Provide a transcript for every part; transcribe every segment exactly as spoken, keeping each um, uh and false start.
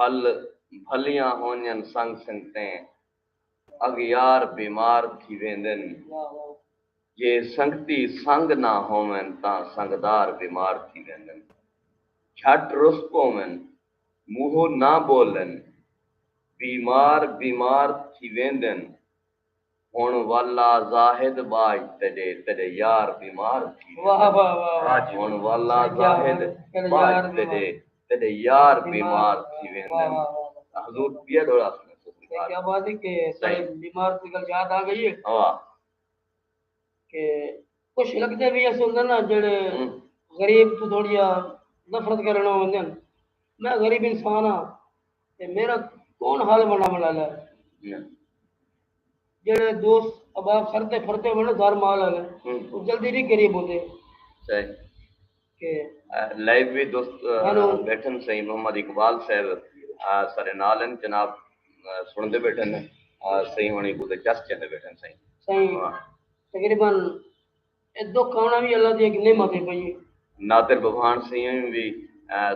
ول بھلیاں ہونجن سنگ سنگتیں، اگیار بیمار تھی ویندن۔ جے سنگتی سنگ نہ ہوون تاں سنگدار بیمار تھی ویندن۔ جھٹ رس پوون، منہوں نہ ٻولن، بیمار بیمار تھی ویندن۔ ہݨ ول آ زاہد ٻاجھ تیݙے، تیݙے یار بیمار تھی ویندن۔ واہ واہ واہ واہ۔ ہݨ ول آ زاہد ٻاجھ تیݙے، تیݙے یار بیمار تھی ویندن۔ حضور پیا ݙوڑا سݨے۔ کیا بات ہے کہ سائیں بیمار دی ڳالھ یاد آ ڳئی ہے۔ واہ۔ کہ کچھ لڳدے وی ایسے ہوندے نا جڑے غریب تو تھوڑی نفرت کرݨ ہوندے۔ میں غریب انسان ہاں تے میرا کون حال بݨاوݨ والا ہے؟ جڑے دوست احباب سردے پھردے ہوندے نا، دار مال والے، او جلدی نہیں غریب ہوندے۔ کہ لائیو وی دوست بیٹھن سائیں محمد اقبال صاحب، سارے نال ہیں جناب، سݨدے بیٹھن۔ سائیں ہوݨی کوں تے چس چیندے بیٹھن سائیں۔ سائیں تقریباً اے دکھ آوݨا وی اللہ دی ہک نعمت ہے بھائی۔ نادر ببھاݨ سئیں وی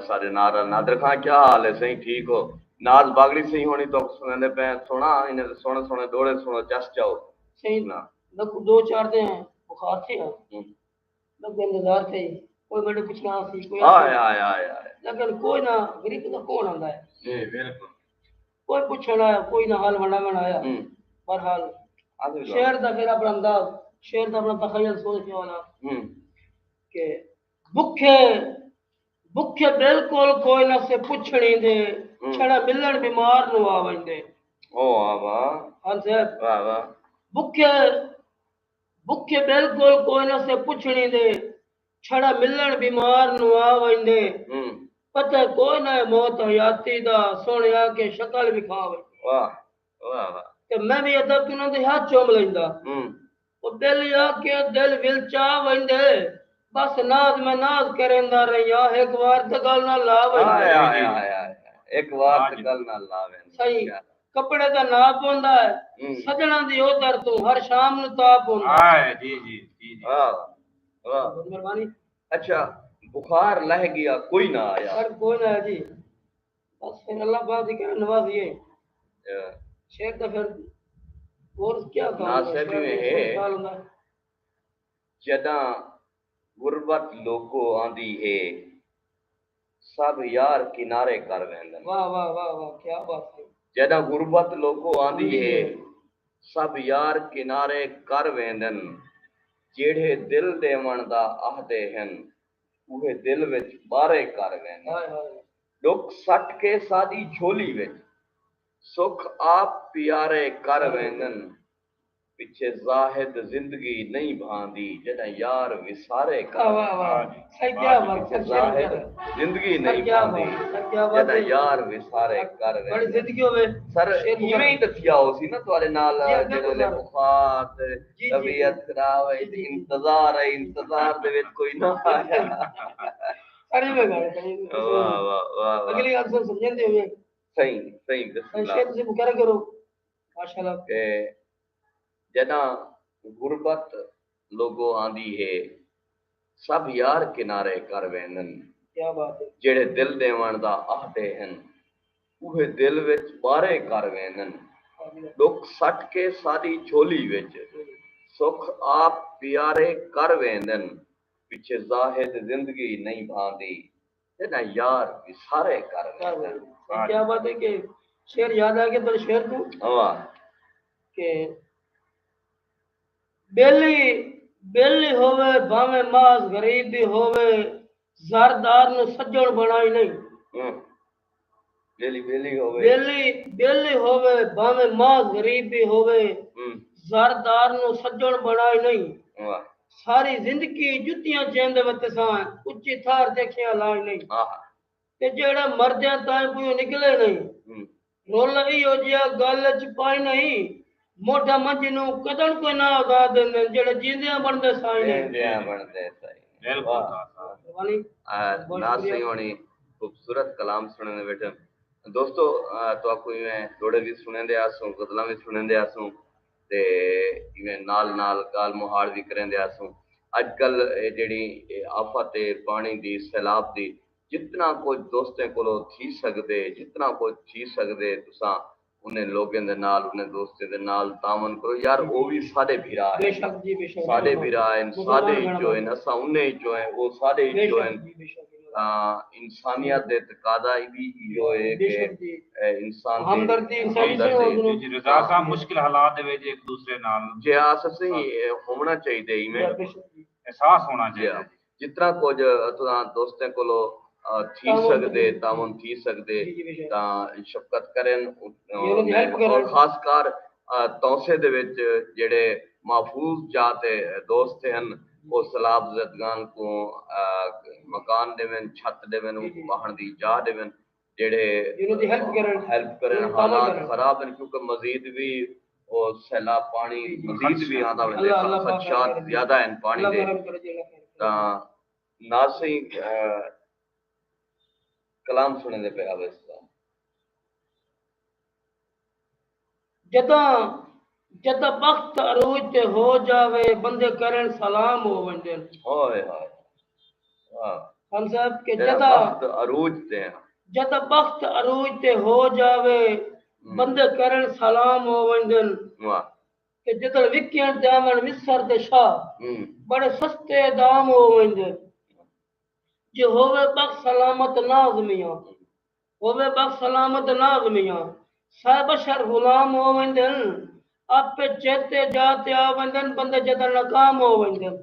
سارے نال۔ نادر خان کیا حال ہے سئیں، ٹھیک ہو؟ ناز باغڑی سئیں ہوݨی تہاکوں سݨیندے پئے، سوہݨا انہیں دے سوہݨے سوہݨے ݙوہڑے سݨو، چس چاؤ۔ سئیں میکوں دو چار دے بخار تھئے ہا۔ میکوں انتظار تھئے، کوئی میکوں پچھݨا سی، کوئی آئے آئے آئے آئے۔ لیکن کوئی نہ، غریب دا کون آندا ہے؟ جی بالکل۔ کوئی پچھݨ آیا، کوئی نہ حال ونڈاوݨ آیا۔ بہرحال شعر دا پھر اپݨا انداز، شعر دا اپݨا تخیل سوچ کے والا کہ بکھے، بکھے بالکل کوئی نہ سے پچھݨ ایندے، چھڑا ملݨ بیمار نوں آ ویندے۔ او واہ واہ۔ ہاں صاحب۔ واہ واہ۔ بکھے، بکھے بالکل کوئی نہ سے پچھݨ ایندے، چھڑا ملݨ بیمار نوں آ ویندے۔ پتہ کوئی نہ ہے موت حیاتی دا، سوہݨیا کے شکل وکھا ویندے۔ واہ واہ واہ۔ تے میں وی ادب کنوں دے ہتھ چوم لیندا۔ او دل آ کے دل ول چا ویندے، بس ناز میں ناز کریندا رہیا، ہک وار تے ڳل نہ لا ویندے۔ ہک وار تے ڳل نہ لا ویندے۔ سئیں کپڑے دا ناپ ہوندا ہے، سڄݨاں دی اودر توں ہر شام نوں تاپ ہوندا ہے۔ جی جی جی جی۔ واہ واہ۔ مہربانی۔ اچھا، بخار لہہ ڳیا، کوئی نہ آیا۔ سر کوئی نہ آیا جی۔ بس پھر اللہ پاک دی کرم نوازی ہے۔ شعر دا پھر اور کیا کہوں؟ ناصر جی میں ہے۔ جݙاں غربت لوکو آندی ہے، سب یار کنارے کر ویندن۔ واہ واہ واہ واہ، کیا بات ہے۔ جݙاں غربت لوکو آندی ہے، سب یار کنارے کر ویندن۔ جیڑھے دل ݙیوݨ دا آہدے ہن، اوہے دل وچ ٻارے کر ویندن۔ ݙکھ سٹ کے ساݙی جھولی وچ، سکھ آپ پیارے کر ویندن۔ پچھے زاہد زندگی نئیں بھاندی، جݙاں یار وسارے کر۔ پچھے زاہد زندگی نئیں بھاندی، جݙاں یار وسارے کر ویندن۔ سر ایویں ہی تے تھیا ہوسی نا تہاݙے نال، جیڑھے ویلے بخار تے طبیعت خراب ہے، انتظار ہے، انتظار دے وچ کوئی نہ آیا۔ واہ واہ واہ واہ۔ اگلی گالھ سر سمجھیندے ہوئے۔ سئیں سئیں بسم اللہ۔ شعر تسی مکرر کرو۔ ماشاءاللہ۔ کہ جݙاں غربت لوگو آندی ہے، سب یار کنارے کر ویندن۔ کیا بات ہے۔ جیڑھے دل ݙیوݨ دا آہدے ہن، اوہے دل وچ ٻارے کر ویندن۔ ݙکھ سٹ کے ساݙی جھولی وچ، سکھ آپ پیارے کر ویندن۔ پچھے زاہد زندگی نئیں بھاندی، جݙاں یار وسارے کر ویندن۔ کیا بات ہے کہ شعر یاد آ ڳیا تیݙے شعر توں۔ واہ۔ کہ ٻیلی، ٻیلی ہووے بھانویں ماس غریب دی ہووے، زردار نوں سڄݨ بݨائی نئیں۔ ٻیلی، ٻیلی ہووے۔ ٻیلی، ٻیلی ہووے بھانویں ماس غریب دی ہووے، زردار نوں سڄݨ بݨائی نئیں۔ واہ۔ ساری زندگی جتیاں چیندے وتساں، اچی تھار تے کھیاں لائی نئیں۔ تے جیڑھا مردیاں تائیں کوئی نکلے نئیں۔ رول ایہو جیا ڳل اچ پائی نئیں۔ موڈھا منجھ نوں کدن کوئی نہ ادا ݙیندن، جیڑھا جیندیاں بݨدے سائیں نئیں۔ جیندیاں بݨدے سائیں۔ واہ۔ ناز سئیں ہوݨی خوبصورت کلام سݨیندے ٻیٹھن۔ دوستو، تہاکوں ایویں ݙوہڑے وی سݨیندے آسوں، غزلاں وی سݨیندے آسوں، تے ایویں نال نال ڳالھ مہاڑ وی کریندے آسوں۔ اڄ کل اے جیڑھی اے آفت اے پاݨی دی، سیلاب دی، جتنا کچھ دوستیں کولو تھی سگدے، جتنا کچھ تھی سگدے، تساں انہیں لوگیں دے نال، انہیں دوستیں دے نال تعاون کرو۔ یار، او وی ساڈے بھرا ہن، ساڈے بھرا ہن، ساڈے اچوں ہن، اساں انہیں اچوں ہیں، او ساڈے اچوں ہن۔ تاں انسانیت دے تقاضا وی ایہو ہے کہ انسان ہمدردی، انسان دی ہمدردی۔ جی، جی، رضا صاحب، مشکل حالات دے وچ ایک دوسرے نال جے آس صحیح ہونا چاہیے، ایویں احساس ہونا چاہیے۔ جتنا کچھ تساں دوستیں کولو تھی سگدے، تعاون تھی سگدے، تاں شفقت کرن۔ اور خاص کر تونسے دے وچ جڑے محفوظ جا تے دوست ہن، او سیلاب زدگان کو مکان ڈیون، چھت ڈیون، ان کو بہن دی جاہ ڈیون۔ جڑے ہیلپ کرن، حالات خراب ہیں، کیونکہ مزید بھی او سیلاب پانی مزید بھی آندا ویندے، خدشات زیادہ ہیں پانی دے۔ تاں ناز سئیں، کلام سنیندے پئے ہاوے۔ جداں جداں بخت عروج تے ہو جاوے، بندے کرن سلام ہو ویندن۔ ہائے ہائے۔ خان صاحب کہ جداں بخت عروج تے جداں بخت عروج تے ہو جاوے، بندے کرن سلام ہو ویندن۔ کہ جدل وکیݨ تے آوݨ مصر دے شاہ، بڑے سستے دام ہو ویندن۔ جے ہووے بخت سلامت ناز میاں، ہووے بخت سلامت ناز میاں، سئے بشر غلام ہو ویندن۔ اپے چیتے جا تے آ ویندن، بندے جدل ناکام ہو ویندن۔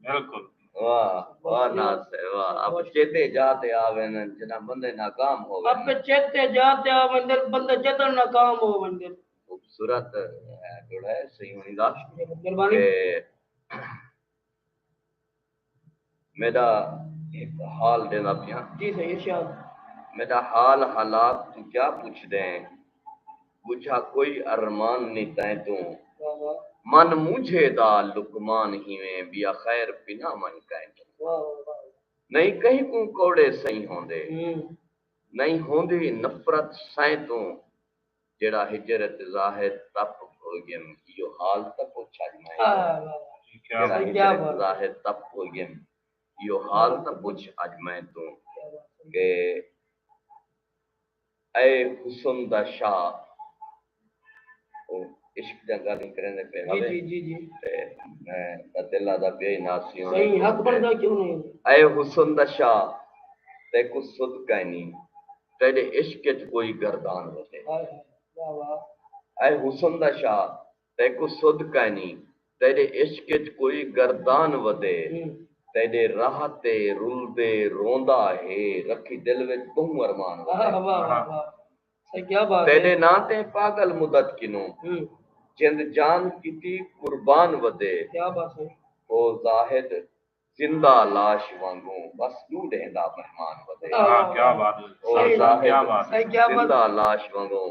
بالکل۔ واہ واہ ناز صاحب واہ۔ اپے چیتے جا تے آ ویندن، جدل ناکام ہو ویندن۔ اپے چیتے جا تے آ ویندن، بندے جدل ناکام ہو ویندن۔ خوبصورت جوڑا ہے سہی ہونی دا۔ مہربانی۔ میݙا ہک حال ݙیندا پیاں۔ جی سئیں ارشاد۔ میݙا حال حالات توں کیا پچھدیں، ٻجھا کوئی ارمان نی تیں توں۔ من مونجھے دا لقمان ہیویں، ٻیا خیر پناہ ونڄ کیں توں۔ نئیں کہیں کوں کوڑے سئیں ہوندے، نئیں ہوندی نفرت سئیں توں۔ جیڑھا ہجر اچ زاہد تپ بھل ڳیم، ایہو حال تاں پچھ اڄ میں توں۔ جیڑھا ہجر اچ زاہد تپ بھل ڳیم، ایہو حال تاں پچھ اڄ میں توں۔ کہ اے حسن دا شاہ، او عشق دیاں ڳالھیں کریندے پئے ہاوے۔ تے میں دا دل آہدا پیا ہی ناز سئیں ہوݨے کوں۔ اے حسن دا شاہ، تیکوں سدھ کائنی، تیݙے عشق اچ کوئی گردان ودے۔ اے حسن دا شاہ تیکوں سدھ کائنی، تیݙے عشق اچ کوئی گردان ودے۔ تیݙے راہ تے رلدے روندا ہے، رکھی دل وچ ٻہوں ارمان ودے۔ تیݙے ناں تے پاڳل مدت کنوں، جند جان کیتی قربان ودے۔ او زاہد زندہ لاش وانگوں بس ݙو ݙینہہ دا مہمان ودے۔ او زاہد زندہ لاش وانگوں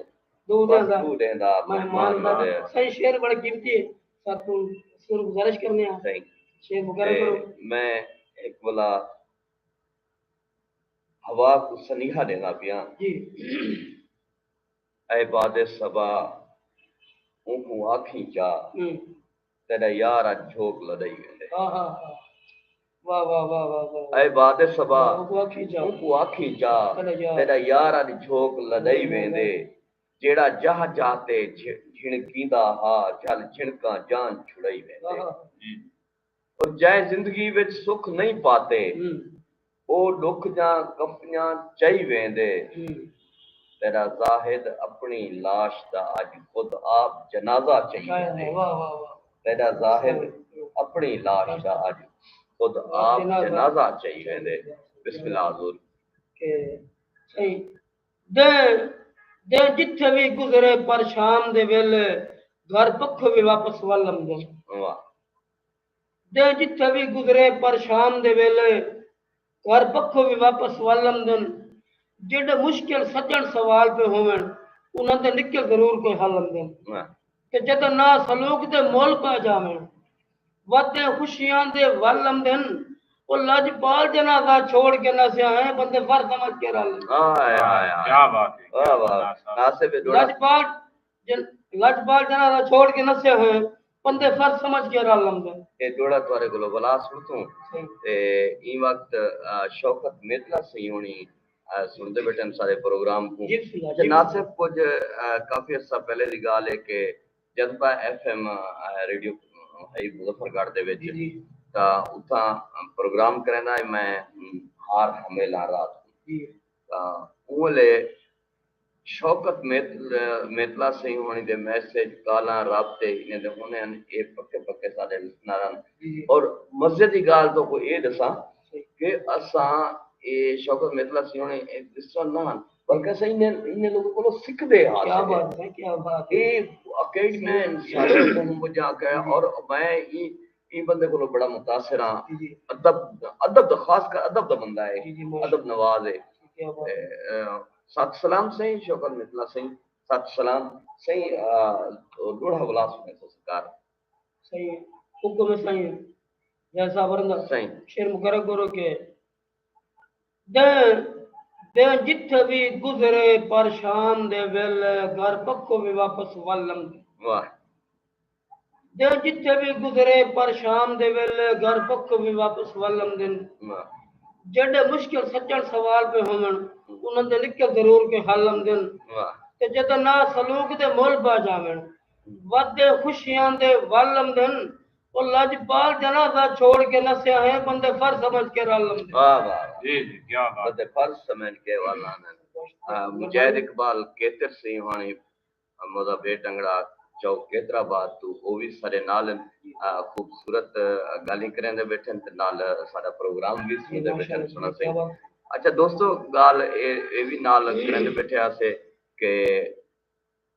بس ݙو ݙینہہ دا مہمان ودے۔ سئیں شعر بڑا قیمتی ہے، ساتوں سر گزارش کرنے ہاں۔ سئیں شعر مقرر کرو۔ میں ہک ولا ہوا کوں سنیہا ݙیندا پیاں۔ جی۔ اے باد صبا اونکوں آکھیں چا، تیݙا یار اڄ جھوک لݙائی ویندے۔ اے باد صبا اونکوں آکھیں چا، تیݙا یار اڄ جھوک لݙائی ویندے۔ جیڑھا جاہ جاہ تے جھنکیندا ہا، جھل جھنکاں جان چھڑائی ویندے۔ اور جئیں زندگی وچ سکھ نئیں پاتے، او ݙکھ دیاں کفنیاں چئی ویندے۔ تیݙا زاہد اپݨی لاش دا اڄ خود آپ جنازہ چئی ویندے۔ تیݙا زاہد اپݨی لاش دا اڄ خود آپ جنازہ چئی ویندے۔ بسم اللہ حضور۔ دیں دیں جتھے وی گزرے پر شام دے ویلے گھر پکھوں وی واپس ول امدن۔ دے جتھے وی گزرے پر شام دے ویلے گھر پکھوں وی واپس ول امدن۔ جیڈے مشکل سجن سوال پے ہوون انہاں دے نکل ضرور کوئی حل امدن۔ تے جدوں نا سلوک دے مول پے جاون ودے خوشیاں دے ول امدن۔ او لجپال جنازہ چھوڑ کے نسیا ہیں بندے ور سمجھ کے رل۔ لجپال جنازہ چھوڑ کے نسیا ہیں۔ بندے فرض سمجھ کے رل لمدن۔ اے جوڑا تہاڈے کولوں ولا سنڑتوں۔ تے ایں وقت شوکت میتلا سئیں ہونی سنڑدے بیٹھن سارے پروگرام کوں۔ اچھا ناصف، کجھ کافی عرصہ پہلے دی گالھ ہے کہ جذبہ ایف ایم ریڈیو ہئی مظفر گڑھ دے وچ، تاں اتھاں پروگرام کریندا ہئی میں ہار ہمیلاں رات کوں۔ تاں اوں ویلے شوکت میتلا سئیں ہونی دے میسج، کالاں، رابطے انہیں دے ہوندے ہن۔ اے پکے پکے ساڈے لسنر ہن۔ اور مزے دی گالھ تہاکوں اے ڈساں کہ اساں اے شوکت میتلا سئیں ہونی اے لسنر نہ ہن، بلکہ اساں انہیں انہیں لوکاں کولوں سکھدے ہاسے۔ اے اکیڈمین ساڈے کوں مجھاں کہیا۔ اور میں ایں ایں بندے کولوں بڑا متاثر ہاں۔ ادب ادب دا خاص کر ادب دا بندہ ہے۔ ادب نواز ہے۔ ست سلام سئیں شوکت میتلا سئیں۔ ست سلام سئیں۔ ڈوہڑا ولا سنڑیسو سرکار۔ سئیں حکم ہے سئیں۔ جیسا ورندہ سئیں۔ شعر مقرر کرو کہ دین دین جتھے وی گزرے پر شام دے ویلے گھر پکھوں وی واپس ول لمدے۔ واہ۔ دین جتھے وی گزرے پر شام دے ویلے گھر پکھوں وی واپس ول لمدن۔ واہ۔ جڈے مشکل سچن سوال پے ہوون انہاں دے لکھے ضرور کے حل لمدن۔ واہ۔ تے جدوں نا سلوک دے مول با جاون ودے خوشیاں دے ول لمدن۔ او لجپال جنازہ چھوڑ کے نسیا ہے بندے فرض سمجھ کے رل لمدے۔ واہ واہ۔ جی جی کیا بات۔ بندے فرض سمجھ کے ول آندن۔ مجاہد اقبال کیتر سئیں ہونی مدا بے ٹنگڑا چوک کیتر آباد توں او وی ساڈے نال ہن۔ خوبصورت گالھیں کریندے بیٹھن تے نال ساڈا پروگرام وی سنڑدے بیٹھن سنڑا سئیں۔ اچھا دوستو گالھ اے وی نال کریندے بیٹھے ہاسے کہ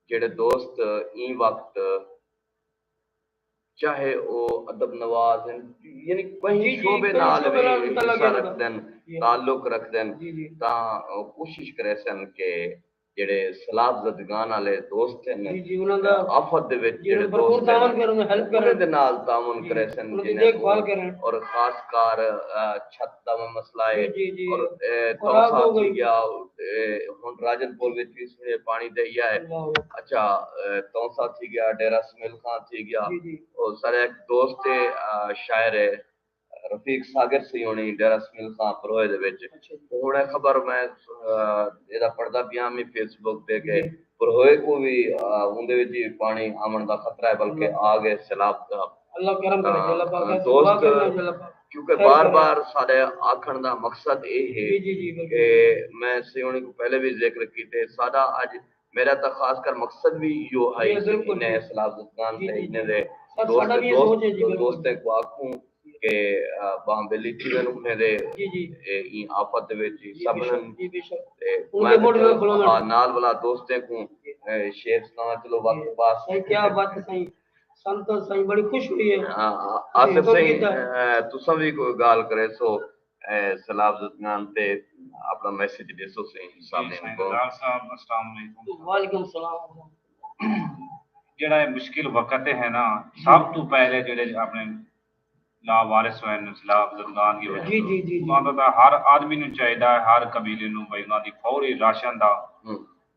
جیڑھے دوست ایں وقت چاہے او ادب نواز ہن یعنی کہیں شعبے نال وی حصہ رکھدن تعلق رکھدن تاں کوشش کریسن کہ جیڑھے سیلاب زدگان آلے دوست ہن آفت دے وچ جیڑھے دوست ہن انہاں دے نال تعاون کریسن اور خاص کر چھت دا مسئلہ ہے اور تونسہ تھی گیا ہن راجن پور وچ وی سنڑے پانڑی دے یا ہے اچھا تونسہ تھی گیا ڈیرہ اسمعیل خان تھی گیا او سارے ہک دوست ہے شاعر ہے رفیق ساگر سی ہونی ڈیرہ اسمعیل خان پروئے دے وچ ہن اے خبر میں ایدا پڑھدا پیاں میں فیس بک تے کہ پروئے کو وی اوندے وچ وی پانی آون دا خطرہ ہے بلکہ آ گئے سیلاب دا اللہ کرم کرے جی اللہ پاک دوست کیونکہ بار بار ساڈے آکھن دا مقصد اے ہے کہ میں سی ہونی کو پہلے وی ذکر کیتے ساڈا اج میرا تاں خاص کر مقصد وی ایہو ہئی کہ انہیں سیلاب زدگان تے انہیں دے دوست دوست دوستیں کو آکھوں کہ باہم بیلی تھی ون انہیں دے ایں آفت دے وچ سبنن تے میں نال والا دوستیں کو شعر سناواں چلو وقت پاس کیا بات سائیں سنتوش سائیں بڑی خوش ہوئی ہے آصف سائیں تساں وی کوئی گال کرے سو سیلاب زدگان تے اپنا میسج ڈیسو سئیں سامعین کو۔ ڈاکٹر صاحب السلام علیکم۔ وعلیکم السلام۔ جیڑھا اے مشکل وقت ہے نا سب توں پہلے جیڑھے اپنے لاوارث ہوئے سیلاب زدگان دی وجہ توں انہاں دا ہر آدمی نوں چاہیدا ہے ہر قبیلے نوں بھئی انہاں دی فوری راشن دا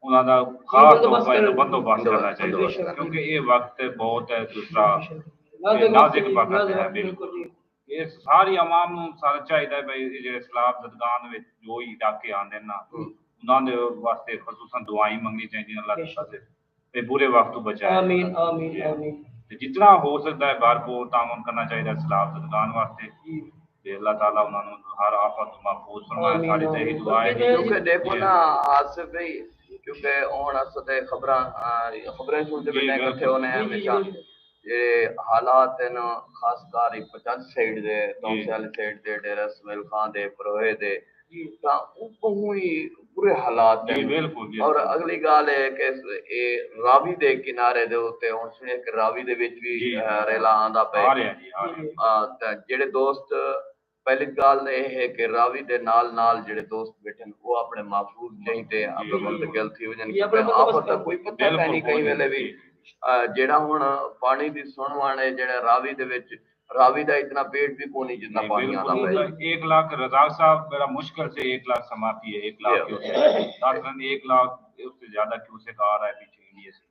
انہاں دا خاص طور پر بندوبست کرنا چاہیدا کیونکہ اے وقت بہت دوسرا نازک وقت ہے بالکل۔ اے ساری عوام نوں سارا چاہیدا ہے بھئی اے جیڑھے سیلاب زدگان وچ جو ہی علاقے آندے نا انہاں دے واسطے خصوصا دعائیں منگنی چاہیدیاں اللہ دے پاسے تے برے وقت توں بچائے آمین آمین آمین تے جتنا ہو سکدا ہے بھر پور تعاون کرنا چاہیدا ہے سیلاب زدگان واسطے تے اللہ تعالی انہاں نوں ہر آفت توں محفوظ فرمائے ساڈی تے ہی دعا ہے کیونکہ دیکھو نا آصف بھائی کیونکہ ہن اساں تے خبراں خبریں سنتے بیٹھے ہیں اکٹھے ہونے ہیں ہمیشہ جیڑھے حالات ہن خاص کر ہک پچنج سائیڈ دے تونسے آلی سائیڈ دے ڈیرہ اسماعیل خان دے پروہے دے تاں او بہوں ہی برے حالات ہن اور اگلی گالھ اے کہ اے راوی دے کنارے دے اتے ہن سنڑیا کہ راوی دے وچ وی ریلا آندا پئے تاں جیڑھے دوست پہلی گالھ تاں اے ہے کہ راوی دے نال نال جیڑھے دوست بیٹھن او اپنڑے محفوظ جہیں تے اپنڑے منتقل تھی ونجن کیونکہ آفت دا کوئی پتہ کائنی کہیں ویلے وی جیڑھا ہن پانڑی دی سنڑ وانڑ ہے جیڑھا راوی دے وچ راوی دا اتنا پیٹ وی کونی جتنا پانڑی آندا پئے۔ ایک لاکھ رزاق صاحب میرا مشکل سے ایک لاکھ سماپی ہے ایک لاکھ کیوسک ڈاکٹر نے ایک لاکھ اس سے زیادہ کیوسک آ رہا ہے پیچھے انڈیا سے۔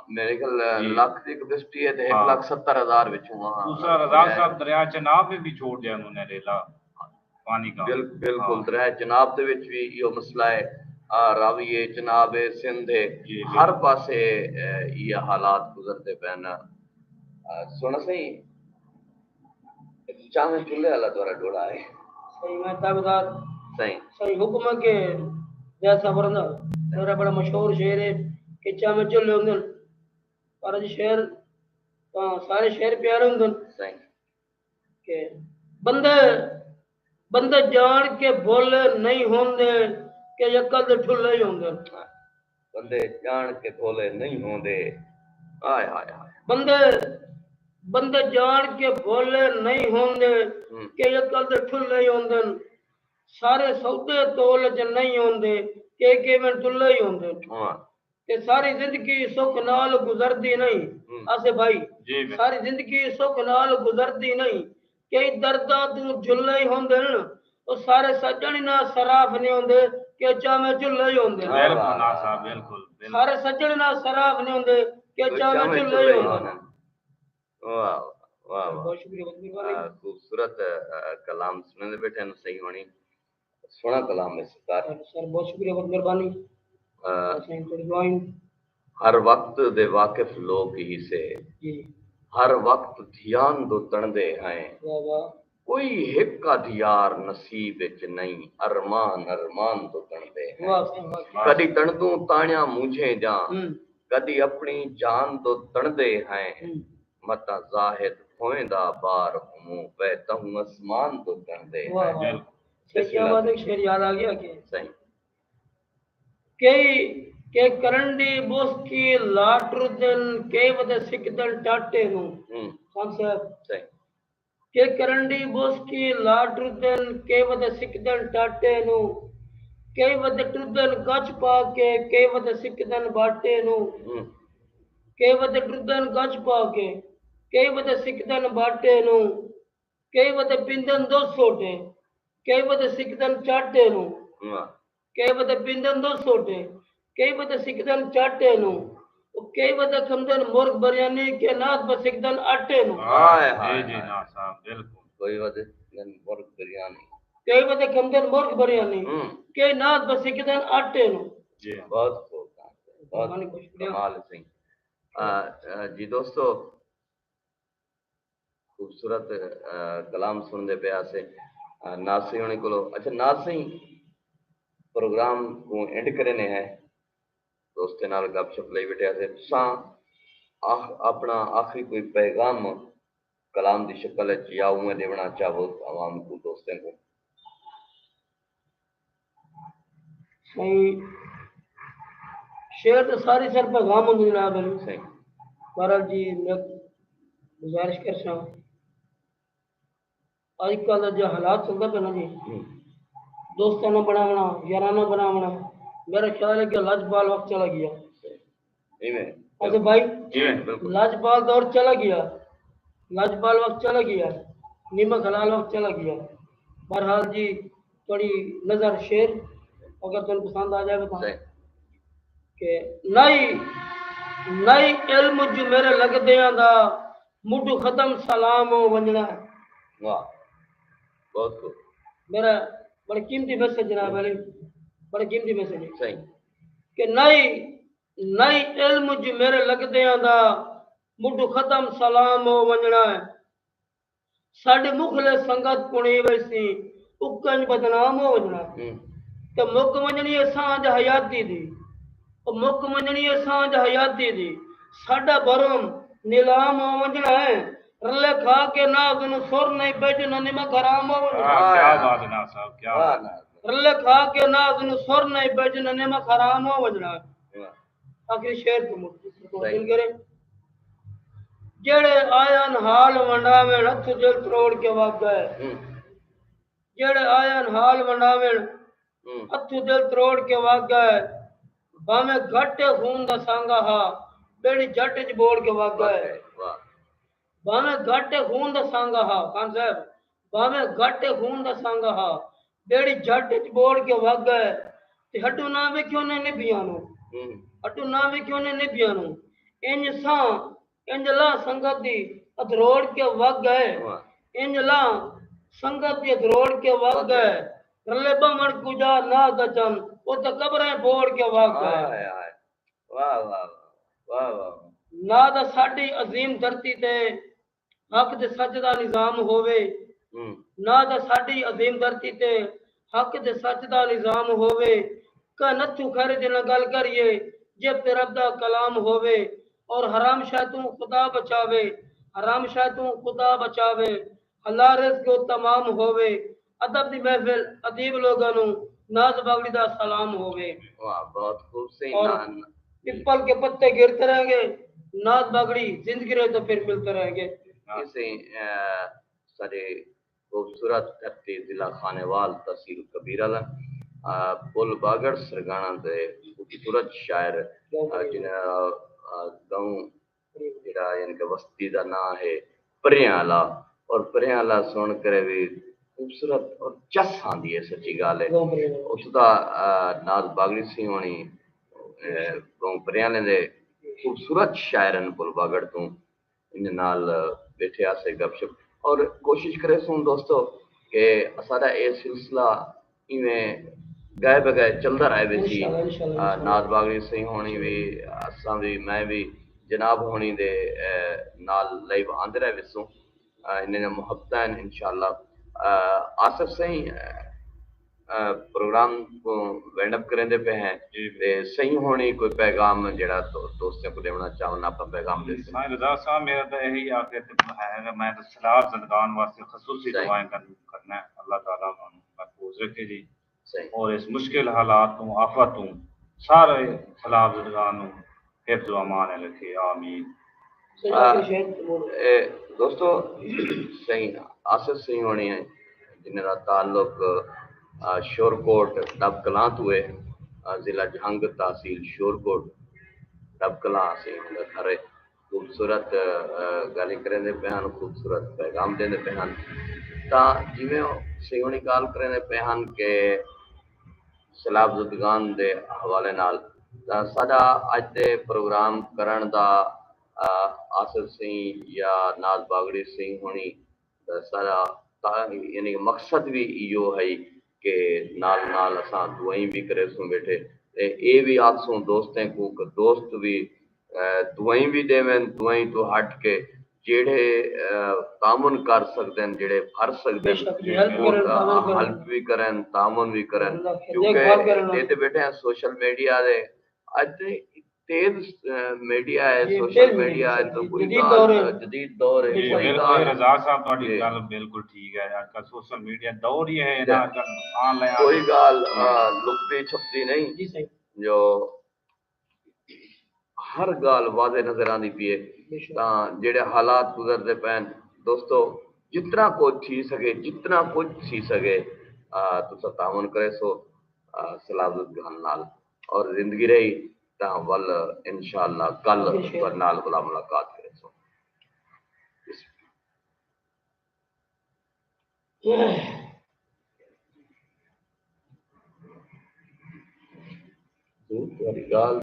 میرے خیال جی۔ لکھ دی کیپیسٹی ہے تے ہک ہاں۔ لکھ ستر ہزار وچوں ہاں۔ دوسرا رضا صاحب دریا چناب میں بھی چھوڑ دیا انہوں نے ریلا پانی کا۔ بل-، بالکل ہاں۔ دریا چناب دے وچ بھی ایہو مسئلہ ہے۔ آ، راوی ہے، چناب ہے، سندھ ہے، جی، جی۔ ہر پاسے، اے، ایہا حالات گزردے پئے نا۔ آ، سوہݨا سئیں، چاویں چلھے والا تہاݙا ݙوہڑا ہے۔ سئیں، میں تابعدار۔ سئیں۔ سئیں، حکم ہے کہ جیسا ورنہ، میرا بڑا مشہور شعر ہے کہ چاویں چلھے ہوندن، پر اڄ شعر تاں سارے شعر پیارے ہوندن۔ سئیں۔ کہ بندے، بندے ڄاݨ کے بھولے نہیں ہوندے کہ عقل دے ٹھلے ہی ہوندن۔ بندے ڄاݨ کے بھولے نہیں ہوندے۔ ہائے، ہائے، ہائے۔ بندے، بندے ڄاݨ کے بھولے نہیں ہوندے ہوں۔ کہ عقل دے ٹھلے ہی ہوندن۔ سارے سودے تول اچ نہیں ہوندے کہ کیویں ٹلے ہی ہوندن۔ ہاں۔ تے ساری زندگی سکھ نال گزردی نہیں۔ ہوں۔ آصف بھائی، جی بھائی۔ ساری زندگی سکھ نال گزردی نہیں۔ کئی درداں توں جھلے ہی ہوندن۔ او سارے سڄݨ انہاں صراف نہیں ہوندے کہ چاویں چلھے ہی ہوندن۔ بالکل واہ، ناز صاحب، بالکل، بالکل۔ سارے سڄݨ انہاں صراف نہیں ہوندے کہ کوئی چاویں چاویں چلھے ہی چلھے ہی ہوندن۔ ہوندن۔ واہ، واہ، واہ۔ بہت شکریہ، بہت مہربانی۔ آ، خوبصورت، آ، کلام سݨیندے ٻیٹھے ہن سئیں ہوݨی۔ سوہݨا کلام ہے سرکار۔ سر، سر، بہت شکریہ، بہت مہربانی۔ آ، سئیں، تھوڑی دعائیں۔ ہر وقت دے واقف لوک ہیسے۔ جی۔ ہر وقت دھیان دو تݨدے ہیں۔ واہ، واہ۔ کوئی ہک ادھ یار نصیب اچ نئیں، ارمان، ارمان دو تݨدے ہیں۔ واہ، واہ، واہ۔ کݙی تݨدوں تاݨیاں مونجھیں جاں، ہوں۔ کݙی اپݨی جان دو تݨدے ہیں۔ ہوں۔ متاں زاہد بھوئیں دا بار ہوموں، پئے تہوں اسمان دو تݨدے واہ، ہیں۔ واہ۔ بسم سئیں، کیا اللہ۔ بات ہے، شعر یاد آ گیا کہ سئیں۔ کئی کہ کرنڈی بوسکی لا ٹردن، کئی ودے سکدن ٹاٹے نوں۔ ہوں۔ خان صاحب۔ سئیں۔ کہ کرنڈی بوسکی لا ٹردن، کئی ودے سکدن ٹاٹے نوں۔ کئی ودے ٹردن گچ پا کے، کئی ودے سکدن باٹے نوں۔ ہوں۔ کئی ودے ٹردن گچ پا کے، کئی ودے سکدن باٹے نوں۔ کئی ودے پیندن دو سوٹے، کئی ودے سکدن چاٹے نوں۔ واہ۔ کئی ودے پیندن دو سوٹے، کئی ودے سکدن چاٹے نوں۔ او کئی ودے کھمدن مرغ بریانی، کہ ناز پہ سکدن آٹے نوں۔ ہائے، ہائے، جی، جی، ہائے۔ ناز صاحب، بالکل۔ کئی ودے کھمدن مرغ بریانی۔ کئی ودے کھمدن مرغ بریانی، ہوں۔ کہ ناز پہ سکدن آٹے نوں۔ جی۔ بہت خوب، بہت مہربانی، بہت شکریہ۔ کمال ہے سئیں۔ آ، آ، جی دوستو، خوبصورت، آ، کلام سݨدے پئے ہاسے، آ، ناز سئیں ہوݨیں کولوں۔ اچھا ناز سئیں، پروگرام کوں اینڈ کریندے ہیں، دوستیں نال گپ شپ لئی ٻیٹھے ہاسے۔ تساں آخ-، اپݨا آخری کوئی پیغام کلام دی شکل اچ یا اونویں ݙیوݨا چاہو عوام کوں، دوستیں کوں؟ سئیں، شعر تے ساری سر پیغام ہوندے جناب علی۔ سئیں۔ بہرحال جی، میں گزارش کرساں، اڄ کل دا جو حالات چلدا پیا نا جی، ہوں۔ دوستانہ بݨاوݨا، یارانہ بݨاوݨا، میرا خیال ہے کہ لجپال وقت چلا گیا۔ ایویں۔ اچھا بھائی، جی، بالکل۔ لجپال دور چلا گیا، لجپال وقت چلا گیا، نمک حلال وقت چلا گیا۔ بہرحال جی، تھوڑی نظر شعر اگر تہاݙے پسند آ جائے تاں۔ صحیح۔ کہ نئیں، نئیں علم جو میرے لڳدیاں دا، مڈو ختم سلام او ونڄݨا ہے۔ واہ، بہت خوب۔ میرا بڑا قیمتی میسج جناب علی، بڑا قیمتی میسج ہے۔ صحیح۔ کہ نئیں، نئیں علم جو میرے لڳدیاں دا، مڈو ختم سلام او ونڄݨا ہے۔ ساݙے مخلص سنگت کوں ای ویسی، اکن بدنام ہو ونڄݨا۔ ہوں۔ تے مک ونڄݨی ہے سانجھ حیاتی دی۔ او مک ونڄݨی ہے سانجھ حیاتی دی۔ ساݙا بھرم نیلام ہو ونڄݨا ہے۔ رلے کھا کے ناز نوں سر نئیں پئے جو نہ نمک حرام ہو ونڄݨا۔ واہ، کیا بات ہے ناز صاحب، کیا بات ہے۔ رلے کھا کے ناز نوں سر نئیں پئے جو نہ نمک حرام ہو ونڄݨا۔ واہ۔ آخری شعر کوں مک-، مکمل کرے۔ جیڑھے آئن حال ونڈاوݨ، ہتھوں دل تروڑ کے وڳ ڳئے۔ ہوں۔ جیڑھے آئن حال ونڈاوݨ، ہوں۔ ہتھوں دل تروڑ کے وڳ ڳئے۔ بھانویں گھٹ خون دا سانگا ہا، ٻیڑی جٹ اچ بوڑ کے وڳ ڳئے۔ واہ۔ بھانویں گھٹ خون دا سانگا ہا، خان صاحب، بھانویں گھٹ خون دا سانگا ہا، ٻیڑی جٹ اچ بوڑ کے وڳ ڳئے۔ تے ہٹوں نہ ویکھیوں نے نبھیاں نوں۔ ہوں۔ ہٹوں نہ ویکھیوں نے نبھیاں نوں۔ انج ساں انج لا سنگت دی ادھروڑ کے وگ گئے۔ واہ۔ انج لا سنگت دی ادھروڑ کے وگ گئے۔ رلے بمن کجا نہ دچن، او تے قبریں پھوڑ کے وگ گئے۔ ہائے ہائے۔ واہ واہ واہ واہ واہ۔ نہ دا ساڈی عظیم دھرتی تے حق دے سچ دا نظام ہووے۔ ہوں۔ نہ دا ساڈی عظیم دھرتی تے حق دے سچ دا نظام ہووے۔ کہ نتھو خیر جنہاں گل کریے، جب تے رب دا کلام ہووے۔ اور حرام شے توں خدا بچاوے، حرام شے توں خدا بچاوے۔ اللہ رزق و تمام ہووے۔ ادب دی محفل، ادیب لوگاں نوں ناز باغڑی دا سلام ہووے۔ واہ، بہت خوب سئیں۔ اور نان۔ پپل کے پتے گرتے رہیں گے، ناز باغڑی زندگی رہے تو پھر ملتے رہیں گے۔ اے سئیں، اے، ساڈے خوبصورت دھرتی ضلع خانیوال تحصیل کبیر آلا، آ، پل باگڑ سرگانا دے خوبصورت شاعر، آ، جنہاں، آ، گاؤں جیڑھا یعنی کہ وستی دا ناں ہے پریاں آلا، اور پریاں آلا سن کرے وی خوبصورت اور چس آندی ہے، سچی ڳالھ ہے۔ اس دا، آ، ناز باغڑی سئیں ہوݨی، اے، گاؤں پریاں آلے دے خوبصورت شاعر ہن پل باگڑ توں۔ انہیں نال ٻیٹھے آسے گپ شپ اور کوشش کریسوں دوستو کہ اساݙا اے سلسلہ ایویں ڳائے بڳائے چلدا رہے ویسی۔ انشاءاللہ، انشاءاللہ، آ، انشاءاللہ۔ ناز باغڑی سئیں ہوݨی وی، اساں وی، میں وی جناب ہوݨی دے، اے، نال لائیو آندے رہے ویسوں۔ آ، انہیں محبتاں ہن، انشاءاللہ۔ آ، آصف سئیں، آ، پروگرام کوں وائنڈ اپ کریندے پئے ہیں۔ جی۔ تے سئیں ہوݨی کوئی پیغام جیڑھا دو-، دوستیں کوں ݙیوݨا چاہون، اپݨا پیغام ݙیسن۔ سائیں رضا صاحب، میرا تاں ایہی آخر تے ہے کہ میں تاں سیلاب زدگان واسطے خصوصی صحیح۔ دعائیں کر-، کرنا ہے۔ اللہ تعالیٰ انہاں نوں محفوظ رکھے جی۔ صحیح۔ اور اس مشکل حالات توں، آفت توں سارے سیلاب زدگان نوں حفظ و امان رکھے۔ آمین۔ آ، اے، دوستو، سئیں آصف سئیں ہوݨی ہیں، جنہیں دا تعلق، آ، شورکوٹ ڈب کلاں تو ہے، آ، ضلع جھنگ، تحصیل شورکوٹ، ڈب کلاں سئیں ہوݨی دا گھر ہے۔ خوبصورت، آ، ڳالھیں کریندے پئے ہن، خوبصورت پیغام ݙیندے پئے ہن۔ تاں جیویں او سئیں ہوݨی ڳالھ کریندے پئے ہن کہ سیلاب زدگان دے حوالے نال، تاں ساݙا اڄ دے پروگرام کرݨ دا، آ، آصف سئیں یا ناز باغڑی سئیں ہوݨی دا ساݙا تا-، یعنی کہ مقصد وی ایہو ہئی کہ نال نال اساں دعائیں وی کریسوں ٻیٹھے، تے اے وی آکھسوں دوستیں کوں کہ دوست وی، اے، دعائیں وی ݙیون، دعائیں توں ہٹ کے جیڑھے، اے، تعاون کر سڳدن، جیڑھے بھر سڳدن، بے شک جی، ہیلپ او، کرن، تعاون کرن۔ ہیلپ وی کرن، تعاون وی کرن، اللہ خیر، کیونکہ دیکھ بھال کرن۔ ݙیہدے ٻیٹھے ہیں سوشل میڈیا دے، اڄ تے تیز، اے، میڈیا ہے، جی، سوشل میڈیا ہے، تو کوئی جدید ڳالھ، دور ہے۔ جدید دور ہے، جی، کوئی بالکل، ڳالھ۔ رضا صاحب، تہاݙی جی۔ ڳالھ بالکل ٹھیک ہے۔ اڄ کل سوشل میڈیا دور ہی ہے جی۔ نا، اڄ کل آن لائن کوئی ڳالھ، جی۔ آ، لکدی چھپدی نہیں۔ جی، صحیح۔ جو ہر ڳالھ واضح نظر آندی پئی ہے۔ بے شک۔ تاں جیڑھے حالات گزردے پئے ہن، دوستو، جتنا کجھ تھی سڳے، جتنا کجھ تھی سڳے، آ، تساں تعاون کریسو، آ، سیلاب زدگان نال۔ اور زندگی رہی تاں ول انشاءاللہ کل بے شک۔ تہاݙے نال ولا ملاقات کریسوں۔ تہاݙی ڳالھ